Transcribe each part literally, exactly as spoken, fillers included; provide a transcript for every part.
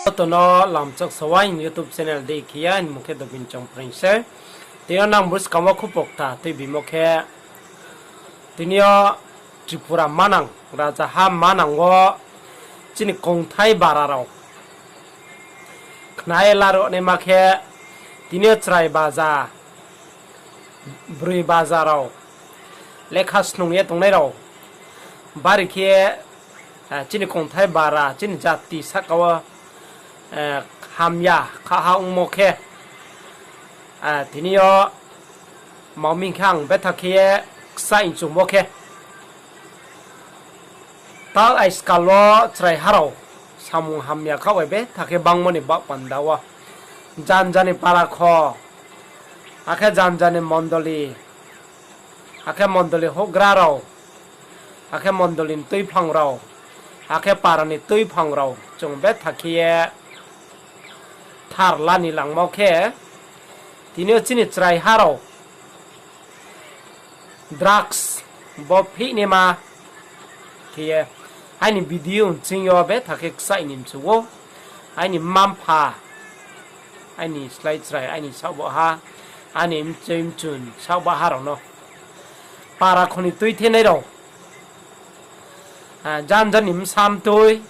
Joto no lamchak sawa aini YouTube channel dei khe ye, aini mung khe Dobin Chongpreng se. Tini yo nang buskang wo khupokta tuibimo khe, tini yo Tripura manang, rajaha manang wo chini kongthai bara rao khna ye laruh naima khe, tini yo chrai baja, broi baja rao, lekha snung ye tongnai rao, bari khe, chini kongthai bara, chini jati sahka wo, hamya khaha ongmo khe, tini yo maming khe ang betha khe ye kchaih chungmo khe, tal aiskal wo chraiha rao samung hamya khaoh bai betha khe bangmo ni baoh panda wo, janja ni para kho, akhe janja ni mondoli, akhe mondoli houhgra rao, akhe mondoli ni tuiphang rao, akhe para ni tuiphang rao chung betha khe ye thar la ni langmo khe, tini yo chini chraiha rao drugs bo phihnaima khe ye, aini video nching yo betha khe kchaih ni mchu ou, aini mma-mpha, aini slái chrai, aini saohbaohha, aini mchoi mchun saohbaohha rao no, para kho ni tuithenai rao, janja ni bsa mtui,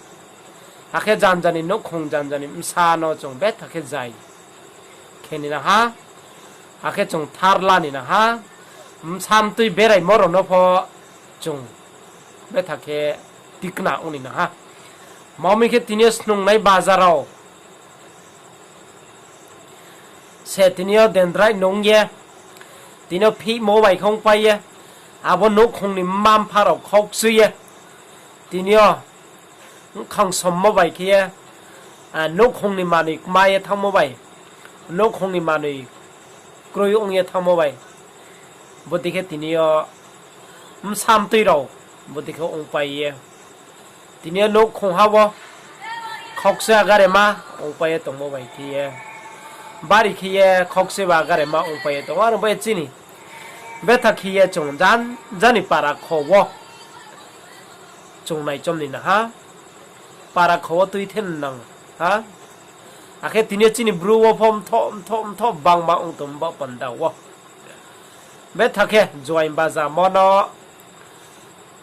akhe janja ni nouhkhong janja ni bsa no chung betha khe zai khe ni nang ha, akhe chung thar la ni nang ha, bsa mtui beraimo rao no pho chung betha khe tikna ong ni nang ha. Maming khe tini yo snungnai baja rao se tini yo dendrai nung ye, tini yo phihmo bai khe ongpai ye, abo nouhkhong ni mma-mpha rao khaukchui ye, tini yo bkhang sommo bai khe ye, nouhkhong ni manoi kma ye thanngmo bai, nouhkhong ni manoi kroi ong ye thanngmo bai, bodei khe tini yo bsa mtui rao bodei khe ongpai ye, tini yo nouhkhongha wo khaukchui agarema ongpai ye tongmo bai khe ye, bari khe ye khaukchui ba agarema ongpai ye tong. Aro bai chini betha khe ye chung janja ni para kho wo chung naichom ni nang ha, para kho wo tuithe nang ha. Akhe tini yo chini bru wo pho mthoh mthoh mthoh bangma ong tong baoh panda wo, betha khe Joain baja mo no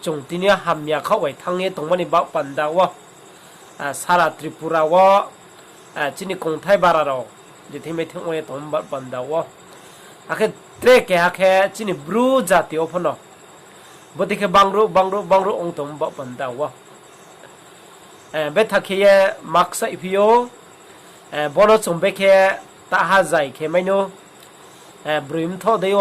chung tini yo hamya khaoh bai thanng ye tongmo ni baoh panda wo, sara Tripura wo, chini kongthai bara rao je thing bai thing ong ye tongmo baoh panda wo, akhe tre keha khe chini bru jati wo pho no bodei khe bangruh bangruh bangruh ong tongmo baoh panda wo, betha khe ye ma kchaihphi ou, bo no chung bekhe taha zai khe mai nou, broi mthoh dei yo